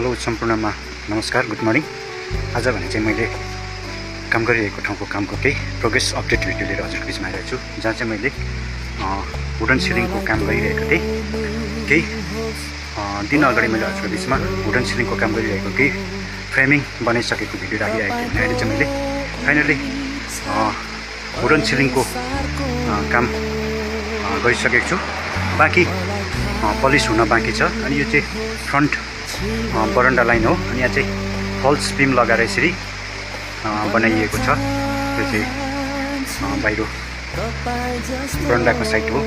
Hello सम्पूर्णमा नमस्कार, good morning. आज भने चाहिँ मैले काम गरिरहेको ठाउँको कामको केही प्रोग्रेस अपडेट भिडियो लिएर हजुरको बिचमा आइरहेको छु, जहाँ चाहिँ मैले वुडन सिलिङको काम गरिरहेको थिएँ। केही दिन अगाडि मैले हजुरको बिचमा वुडन सिलिङको काम गरिरहेको केही फ्रेमिङ बनाइसकेको भिडियो राखिरहेको थिएँ। अहिले चाहिँ मैले फाइनली वुडन सिलिङको काम गरिसकेको छु। बाँकी पलिस हुन बाँकी छ। अनि यो चाहिँ फ्रन्ट बरन्डा लाइन हो। अनि यहाँ चाहिँ फल्स बिम लगाएर यसरी बनाइएको छ। यो चाहिँ बाहिर बरन्डाको साइड हो।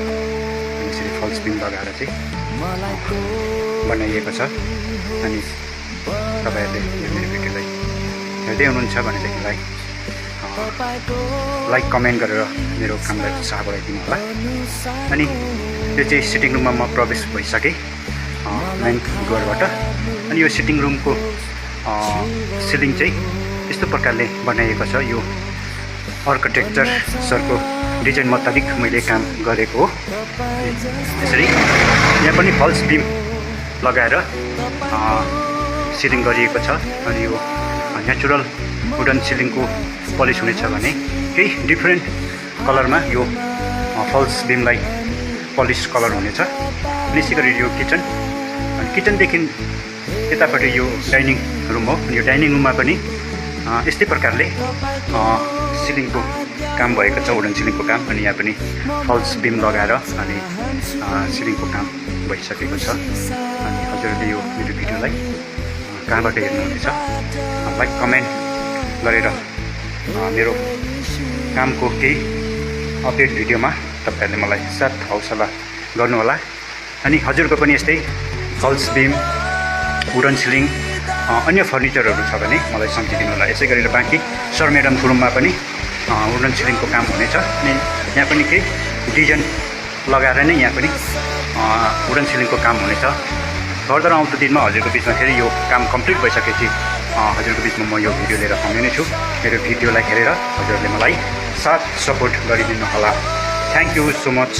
यसरी फल्स बिम लगाएर चाहिँ बनाइएको छ। अनि तपाईँहरूले यो मेरो भिडियोलाई हेर्दै हुनुहुन्छ भनेदेखिलाई लाइक कमेन्ट गरेर मेरो कामलाई उत्साह बढाइदिनु होला। अनि यो चाहिँ सिटिङ रुममा म प्रवेश भइसकेँ मेन डोरबाट। अनि यो सिटिङ रुमको सिलिङ चाहिँ यस्तो प्रकारले बनाइएको छ। यो आर्किटेक्चर सरको डिजाइन मुताबिक मैले काम गरेको हो। यसरी यहाँ पनि फल्स बिम लगाएर सिलिङ गरिएको छ। अनि यो नेचुरल वुडन सिलिङको पलिस हुनेछ भने केही डिफ्रेन्ट कलरमा यो फल्स बिमलाई पलिस कलर हुनेछ। अनि यसै गरी यो किचन, अनि किचनदेखि यतापट्टि यो डाइनिङ रुम हो। यो डाइनिङ रुममा पनि यस्तै प्रकारले सिलिङको काम भएको छ, वुडन सिलिङको काम। अनि यहाँ पनि फल्स बिम लगाएर अनि सिलिङको काम भइसकेको छ। अनि हजुरहरूले यो मेरो भिडियोलाई कहाँबाट हेर्नुहुनेछ लाइक कमेन्ट गरेर मेरो कामको केही अपडेट भिडियोमा तपाईँहरूले मलाई साथ हौसला गर्नुहोला। अनि हजुरको पनि यस्तै फल्स बिम, वुडन सिलिङ, अन्य फर्निचरहरू छ भने मलाई सम्झिदिनु होला। यसै गरेर बाँकी सर म्याडमको रुममा पनि वुडन सिलिङको काम हुनेछ। अनि यहाँ पनि केही डिजाइन लगाएर नै यहाँ पनि वुडन सिलिङको काम हुनेछ। फर्दर आउँदो दिनमा हजुरको बिचमा फेरि यो काम कम्प्लिट भइसकेपछि हजुरको बिचमा म यो भिडियो लिएर आउने नै छु। मेरो भिडियोलाई हेरेर हजुरहरूले मलाई साथ सपोर्ट गरिदिनु होला। Thank you so much.